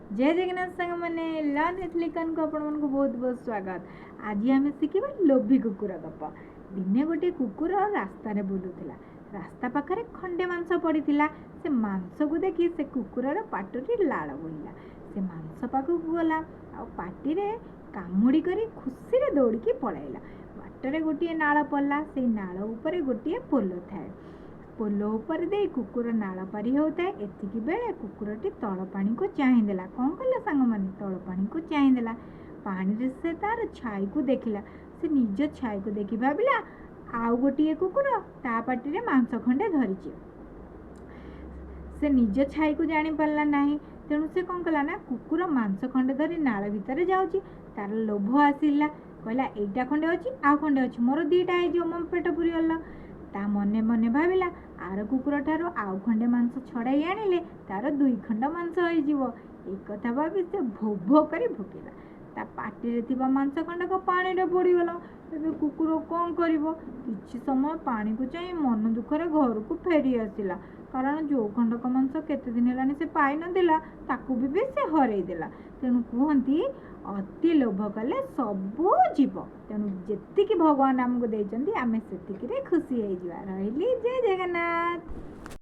ଜୟ ଜଗନ୍ନାଥ ସାଙ୍ଗମାନେ, learn with ଲିକନକୁ ଆପଣମାନଙ୍କୁ ବହୁତ ବହୁତ ସ୍ୱାଗତ। ଆଜି ଆମେ ଶିଖିବା ଲୋଭୀ କୁକୁର ଗପ। ଦିନେ ଗୋଟିଏ କୁକୁର ରାସ୍ତାରେ ବୁଲୁଥିଲା। ରାସ୍ତା ପାଖରେ ଖଣ୍ଡେ ମାଂସ ପଡ଼ିଥିଲା। ସେ ମାଂସକୁ ଦେଖି ସେ କୁକୁରର ପାଟିରୁ ଲାଳ ବୋହିଲା। ସେ ମାଂସ ପାଖକୁ ଗଲା ଆଉ ପାଟିରେ କାମୁଡ଼ି କରି ଖୁସିରେ ଦୌଡ଼ିକି ପଳାଇଲା। ବାଟରେ ଗୋଟିଏ ନାଳ ପଡ଼ିଲା। ସେଇ ନାଳ ଉପରେ ଗୋଟିଏ ପୋଲ ଥାଏ। ପୋଲ ଉପରେ ଦେଇ କୁକୁର ନାଳ ପାରି ହେଉଥାଏ। ଏତିକି ବେଳେ କୁକୁରଟି ତଳ ପାଣିକୁ ଚାହିଁଦେଲା। କ'ଣ କଲା ସାଙ୍ଗମାନେ? ତଳ ପାଣିକୁ ଚାହିଁଦେଲା। ପାଣିରେ ସେ ତାର ଛାଇକୁ ଦେଖିଲା। ସେ ନିଜ ଛାଇକୁ ଦେଖି ଭାବିଲା, ଆଉ ଗୋଟିଏ କୁକୁର ତା ପାଟିରେ ମାଂସ ଖଣ୍ଡେ ଧରିଛି। ସେ ନିଜ ଛାଇକୁ ଜାଣିପାରିଲା ନାହିଁ। ତେଣୁ ସେ କ'ଣ କଲା ନା, କୁକୁର ମାଂସ ଖଣ୍ଡେ ଧରି ନାଳ ଭିତରେ ଯାଉଛି। ତାର ଲୋଭ ଆସିଲା। କହିଲା, ଏଇଟା ଖଣ୍ଡେ ଅଛି, ଆଉ ଖଣ୍ଡେ ଅଛି, ମୋର ଦୁଇଟା ହେଇଯିବ, ମୋ ପେଟ ପୁରିଗଲା। ତା ମନେ ମନେ ଭାବିଲା, ଆର କୁକୁର ଠାରୁ ଆଉ ଖଣ୍ଡେ ମାଂସ ଛଡ଼ାଇ ଆଣିଲେ ତାର ଦୁଇ ଖଣ୍ଡ ମାଂସ ହେଇଯିବ। ଏଇ କଥା ଭାବି ସେ ଭୋ ଭୋ କରି ଭୁକିଲା। ତା ପାଟିରେ ଥିବା ମାଂସ ଖଣ୍ଡକ ପାଣିରେ ପଡ଼ିଗଲା। ଏବେ କୁକୁର କ'ଣ କରିବ? କିଛି ସମୟ ପାଣିକୁ ଚାହିଁ ମନ ଦୁଃଖରେ ଘରକୁ ଫେରି ଆସିଲା। କାରଣ ଯେଉଁ ଖଣ୍ଡକ ମାଂସ କେତେ ଦିନ ହେଲାଣି ସେ ପାଇନଥିଲା, ତାକୁ ବି ସେ ହରେଇ ଦେଲା। ତେଣୁ କୁହନ୍ତି, ଅତି ଲୋଭ କଲେ ସବୁ ଯିବ। ତେଣୁ ଯେତିକି ଭଗବାନ ଆମକୁ ଦେଇଛନ୍ତି, ଆମେ ସେତିକିରେ ଖୁସି ହେଇଯିବା। ରହିଲି, ଜୟ ଜଗନ୍ନାଥ।